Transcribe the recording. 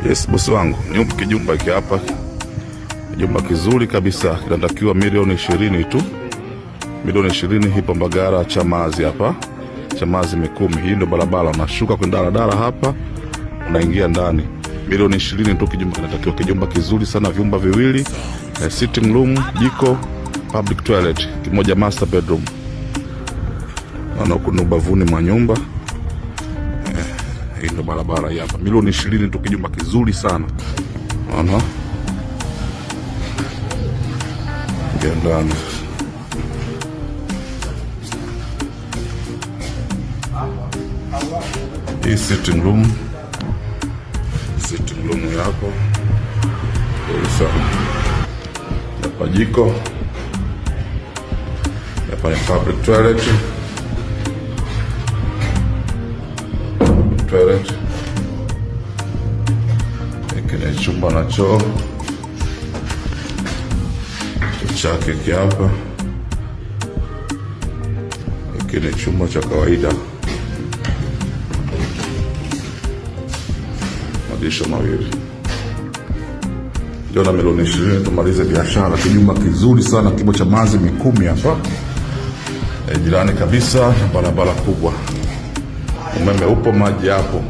Yes, bosi wangu, nyumba kijumba hiki hapa, kijumba kizuri kabisa, kinatakiwa milioni 20 tu, milioni 20. Ipo Mbagala Chamazi hapa, Chamazi Mikumi. Hii ndio barabara, unashuka kwenye daladala hapa, unaingia ndani. Milioni 20 tu kijumba kinatakiwa, kijumba kizuri sana, vyumba viwili, sitting room, jiko, public toilet, kimoja master bedroom. Naona huku ni ubavuni mwa nyumba. Hii ndo barabara hii hapa, milioni 20 tu, kijumba kizuri sana. Naona ingia ndani. Hii sitting room yako nzuri sana. Hapa jiko, hapa ni public toilet, toilet. Hiki ni chumba na choo, choo chake hiki hapa. Hiki ni chumba cha kawaida, madirisha mawili. Ndio na milioni 20 tumalize biashara. Kijumba kizuri sana, kibo Chamazi Mikumi hapa, jirani kabisa na barabara kubwa. Umeme upo, maji yapo.